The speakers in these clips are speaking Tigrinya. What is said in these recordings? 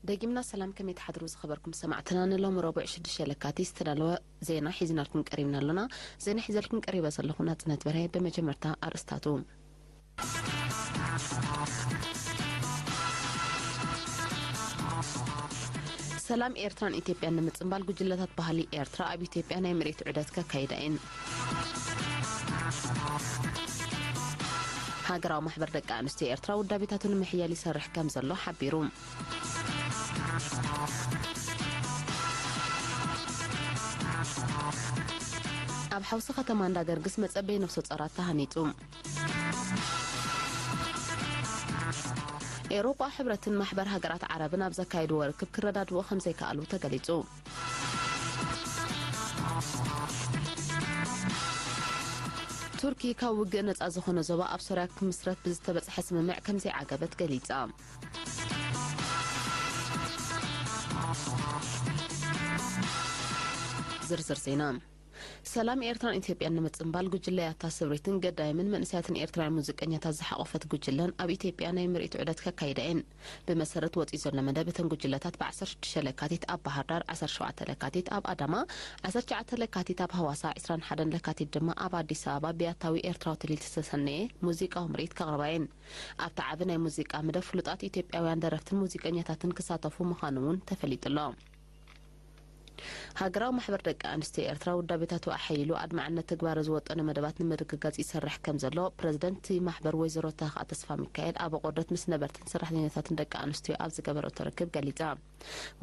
ደጊምና ሰላም፣ ከመይ ትሓድሩ ዝኸበርኩም ሰማዕትና? ንሎሚ ረቡዕ ሽዱሽተ ለካቲት ዝተዳለወ ዜና ሒዝናልኩም ቀሪብና ኣሎና። ዜና ሒዘልኩም ቀሪበ ዘለኹ ናጽነት በርሀ። ብመጀመርታ ኣርእስታቱ። ሰላም ኤርትራን ኢትዮጵያን ንምጽንባል ጉጅለታት ባህሊ ኤርትራ ኣብ ኢትዮጵያ ናይ ምርኢት ዑደት ከካይዳ እየን። ሃገራዊ ማሕበር ደቂ ኣንስትዮ ኤርትራ ውዳቤታቱ ንምሕያል ይሰርሕ ከም ዘሎ ሓቢሩ። ኣብ ሓውሲ ከተማ እንዳገርግስ መጸበይ ነፍሰ ጾራት ተሃኒጹ። ኤውሮጳ ሕብረትን ማሕበር ሃገራት ዓረብን ኣብ ዘካየድዎ ርክብ ክረዳድኡ ከም ዘይከኣሉ ተገሊጹ። ቱርኪ ካብ ውግእ ነጻ ዝኾነ ዞባ ኣብ ሶርያ ክምስረት ብዝተበጽሐ ስምምዕ ከም ዘይዓገበት ገሊጻ። ዝርዝር ዜና። ሰላም ኤርትራን ኢትዮጵያን ንምጽንባል ጉጅለ ያታ ስብሪትን ገዳይምን መንእሰያትን ኤርትራውያን ሙዚቀኛታት ዝሓቖፈት ጉጅለን ኣብ ኢትዮጵያ ናይ ምርኢት ዑደት ከካይዳ እየን። ብመሰረት ወጺኡ ዘሎ መደብ፣ እተን ጉጅለታት ብ ዓሰርተ ሽዱሽተ ለካቲት ኣብ ባህር ዳር፣ ዓሰርተ ሸውዓተ ለካቲት ኣብ ኣዳማ፣ ዓሰርተ ትሽዓተ ለካቲት ኣብ ሃዋሳ፣ ዕስራን ሓደን ለካቲት ድማ ኣብ ኣዲስ ኣበባ ብያታዊ ኤርትራዊ ትልሂት ዝተሰነየ ሙዚቃዊ ምርኢት ከቕርባ እየን። ኣብቲ ዓቢ ናይ ሙዚቃ መደብ ፍሉጣት ኢትዮጵያውያን ደረፍትን ሙዚቀኛታትን ክሳተፉ ምዃኑ እውን ተፈሊጡ ኣሎ። ሃገራዊ ማሕበር ደቂ ኣንስትዮ ኤርትራ ውዳቤታቱ ኣሐይሉ ኣድማዕነት ተግባሩ ዝወጠኑ መደባት ንምርግጋጽ ይሰርሕ ከም ዘሎ ፕረዚደንት ማሕበር ወይዘሮ ተኽኣ ተስፋ ሚካኤል ኣብ ኣቑርደት ምስ ነበርትን ሰራሕተኛታትን ደቂ ኣንስትዮ ኣብ ዝገበረቶ ርክብ ገሊጻ።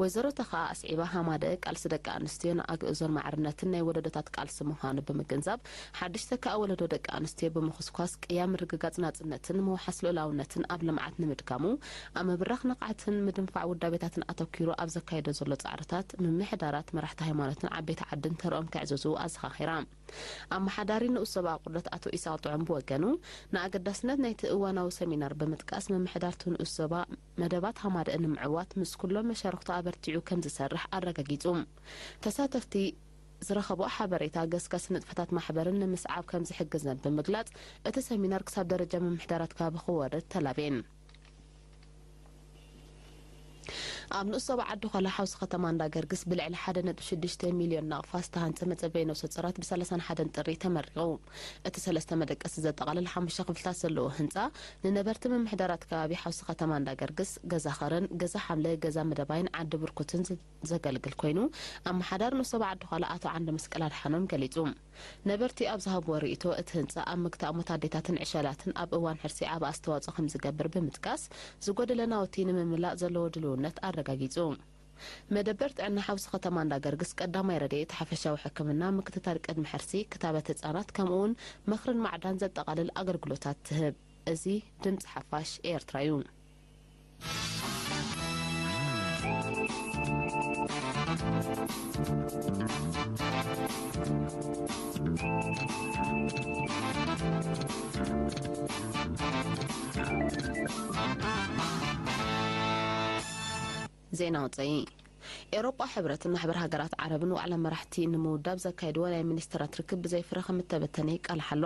ወይዘሮ ተኽኣ ኣስዒባ ሃማደአ ቃልሲ ደቂ ኣንስትዮ ንኣግእዞን ማዕርነትን ናይ ወለዶታት ቃልሲ ምዃኑ ብምግንዛብ ሓድሽ ተካእ ወለዶ ደቂ ኣንስትዮ ብምኹስኳስ ቅያ ምርግጋጽ ናጽነትን ምውሓስ ልኡላውነትን ኣብ ልምዓት ንምድጋሙ ኣብ ምብራኽ ንቕሓትን ምድንፋዕ ውዳቤታትን ኣተኲሩ ኣብ ዘካየዶ ዘሎ ጻዕርታት፣ ምምሕዳራት፣ መራሕቲ ሃይማኖትን ዓበይቲ ዓድን ተርኦም ከዕዝዙ ኣዘኻኺራ። ኣመሓዳሪ ንኡስ ዞባ ኣቑርደት ኣቶ ኢሳቕ ጥዑም ብወገኑ፣ ንኣገዳስነት ናይቲ እዋናዊ ሰሚናር ብምጥቃስ፣ ምምሕዳር እቲ ንኡስ ዞባ መደባት ሃማደአ ንምዕዋት ምስ ኩሎም መሻርኽቱ ኣበርቲዑ ከም ዝሰርሕ ኣረጋጊጹ። ተሳተፍቲ ዝረኸብኦ ሓበሬታ ገስጋሲ ንጥፈታት ማሕበርን ንምስዓብ ከም ዝሕግዘን ብምግላጽ፣ እቲ ሰሚናር ክሳብ ደረጃ ምምሕዳራት ከባቢ ክወርድ ተላብየን። ኣብ ንኡስ ዞባ ዓዲ ዃላ ሓውሲ ከተማ እንዳገርግስ ብልዕሊ ሓደ ነጥቢ ሽዱሽተ ሚልዮን ናቕፋ ዝተሃንጸ መጸበይ ነፍሰ ጾራት ብ ሰላሳን ሓደን ጥሪ ተመሪቑ። እቲ ሰለስተ መደቀሲ ዘጠቓልል ሓሙሽተ ክፍልታት ዘለዎ ህንጻ፣ ንነበርቲ ምምሕዳራት ከባቢ ሓውሲ ከተማ እንዳገርግስ፣ ገዛ ኸረን፣ ገዛ ሓምለ፣ ገዛ መደባይን ዓዲ ብርኩትን ዘ-፣ ዘገልግል ኮይኑ፣ ኣመሓዳሪ ንኡስ ዞባ ዓዲ ዃላ ኣቶ ዓንደ መስቀል ኣድሓኖም ገሊጹ። ነበርቲ ኣብ ዝሃብዎ ርእይቶ፣ እቲ ህንጻ ኣብ ምግታእ ሞት ኣዴታትን ዕሸላትን ኣብ እዋን ሕርሲ ዓቢ ኣስተዋጽኦ ከም ዝገብር ብምጥቃስ፣ ዝጎደለ ናውቲ ንምምላእ ዘለዎ ድልውነት ኣረጋጊጹ። መደበር ጥዕና ሓውሲ ከተማ እንዳገርግስ ቀዳማይ ረድኤት፣ ሓፈሻዊ ሕክምና፣ ምክትታል ቅድሚ ሕርሲ፣ ክታበት ህጻናት፣ ከምኡውን ምኽርን ማዕዳን ዘጠቓልል ኣገልግሎታት ትህብ። እዚ ድምጺ ሓፋሽ ኤርትራ እዩ። ዜና ወጻኢ። ኤውሮጳ ሕብረትን ማሕበር ሃገራት ዓረብን ዋዕላ መራሕቲ ንምውዳብ ዘካየድዎ ናይ ሚኒስተራት ርክብ ብዘይ ፍረ ከም እተበተነ ይቃልሓ ኣሎ።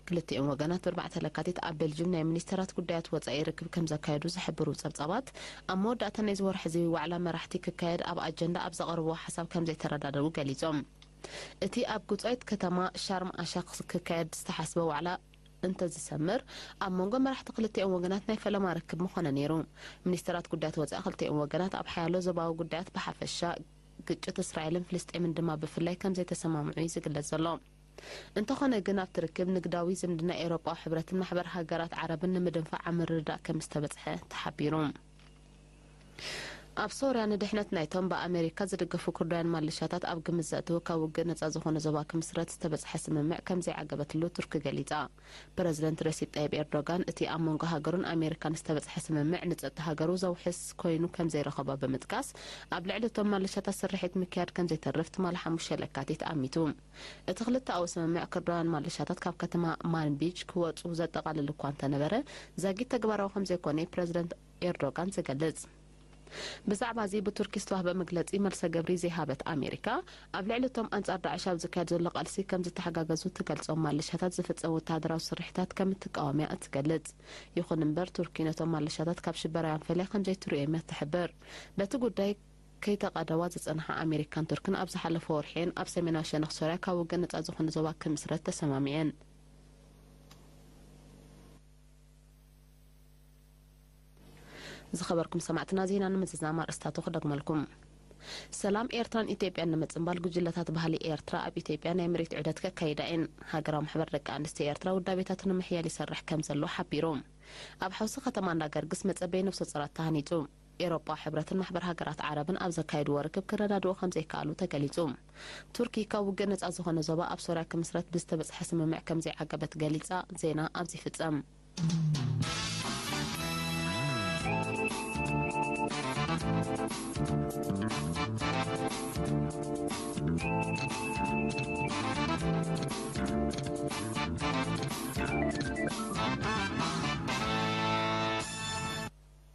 ክልቲኦም ወገናት ብኣርባዕተ ለካቲት ኣብ ቤልጅም ናይ ሚኒስተራት ጉዳያት ወጻኢ ርክብ ከም ዘካየዱ ዝሕብሩ ጸብጻባት፣ ኣብ መወዳእታ ናይዚ ወርሒ እዚ ዋዕላ መራሕቲ ክካየድ ኣብ ኣጀንዳ ኣብ ዘቐርብዎ ሓሳብ ከም ዘይተረዳደኡ ገሊጾም። እቲ ኣብ ግብጻዊት ከተማ ሻርም ኣሻክ ክካየድ ዝተሓስበ ዋዕላ እንተዝሰምር፣ ኣብ መንጎ መራሕቲ ክልቲኦም ወገናት ናይ ፈለማ ርክብ ምኾነ ነይሩ። ሚኒስተራት ጉዳያት ወጻኢ ክልቲኦም ወገናት ኣብ ሓያሎ ዞባዊ ጉዳያት ብሓፈሻ፣ ግጭት እስራኤልን ፍልስጤምን ድማ ብፍላይ ከም ዘይተሰማምዑ እዩ ዝግለጽ ዘሎ። እንተኾነ ግን፣ ኣብቲ ርክብ ንግዳዊ ዝምድና ኤውሮጳዊ ሕብረትን ማሕበር ሃገራት ዓረብን ንምድንፋዕ ኣብ ምርድዳእ ከም ዝተበጽሐ ተሓቢሩ። ኣብ ሶርያ ንድሕነት ናይቶም ብኣሜሪካ ዝድገፉ ኩርዳውያን ማልሻታት ኣብ ግምት ዘእተወ ካብ ውግእ ነጻ ዝኾነ ዞባ ክምስረት ዝተበጽሐ ስምምዕ ከም ዘይዓገበትሉ ቱርኪ ገሊጻ። ፕረዚደንት ረሲፕ ጣይብ ኤርዶጋን እቲ ኣብ መንጎ ሃገሩን ኣሜሪካን ዝተበጽሐ ስምምዕ ንጸጥታ ሃገሩ ዘውሕስ ኮይኑ ከም ዘይረኸቦ ብምጥቃስ፣ ኣብ ልዕሊ እቶም ማልሻታት ስርሒት ምክያድ ከም ዘይተርፍ ትማሊ ሓሙሽተ ለካቲት ኣሚቱ። እቲ ክልተኣዊ ስምምዕ ኩርዳውያን ማልሻታት ካብ ከተማ ማንቢጅ ክወጹ ዘጠቓልል እኳ እንተነበረ፣ ዛጊት ተግባራዊ ከም ዘይኮነ ፕረዚደንት ኤርዶጋን ዝገልጽ። ብዛዕባ እዚ ብቱርኪ ዝተዋህበ መግለጺ፣ መልሰ ግብሪ ዘይሃበት ኣሜሪካ፣ ኣብ ልዕሊ እቶም ኣንጻር ዳዕሽ ኣብ ዝካየድ ዘሎ ቃልሲ ከም ዝተሓጋገዙ ትገልጾም ማለሻታት ዝፍጸም ወተሃደራዊ ስርሒታት ከም እትቃወም እያ እትገልጽ። ይኹን እምበር፣ ቱርኪ ነቶም ማለሻታት ካብ ሽበራውያን ፈልያ ከም ዘይትርእዮም እያ ትሕብር። በቲ ጉዳይ ከይተቓደዋ ዝጸንሓ ኣሜሪካን ቱርክን፣ ኣብ ዝሓለፈ ወርሒ እየን ኣብ ሰሜናዊ ሸነኽ ሶርያ ካብ ውግእ ነጻ ዝኾነ ዞባ ክምስረት ተሰማሚዐን። ዝኸበርኩም ሰማዕትና፣ ዜና ንምዝዛም ኣርእስታቱ ክደግመልኩም። ሰላም ኤርትራን ኢትዮጵያን ንምጽንባል፣ ጉጅለታት ባህሊ ኤርትራ ኣብ ኢትዮጵያ ናይ ምርኢት ዑደት ከካይዳ እየን። ሃገራዊ ማሕበር ደቂ ኣንስትዮ ኤርትራ ውዳቤታቱ ንምሕያል ይሰርሕ ከም ዘሎ ሓቢሩ። ኣብ ሓውሲ ከተማ እንዳገርግስ መጸበይ ነፍሰ ጾራት ተሃኒጹ። ኤሮጳ ሕብረትን ማሕበር ሃገራት ዓረብን ኣብ ዘካየድዎ ርክብ ክረዳድኡ ከም ዘይከኣሉ ተገሊጹ። ቱርኪ ካብ ውግእ ነጻ ዝኾነ ዞባ ኣብ ሶርያ ክምስረት ብዝተበጽሐ ስምምዕ ከም ዘይዓገበት ገሊጻ። ዜና ኣብዚ ይፍጸም።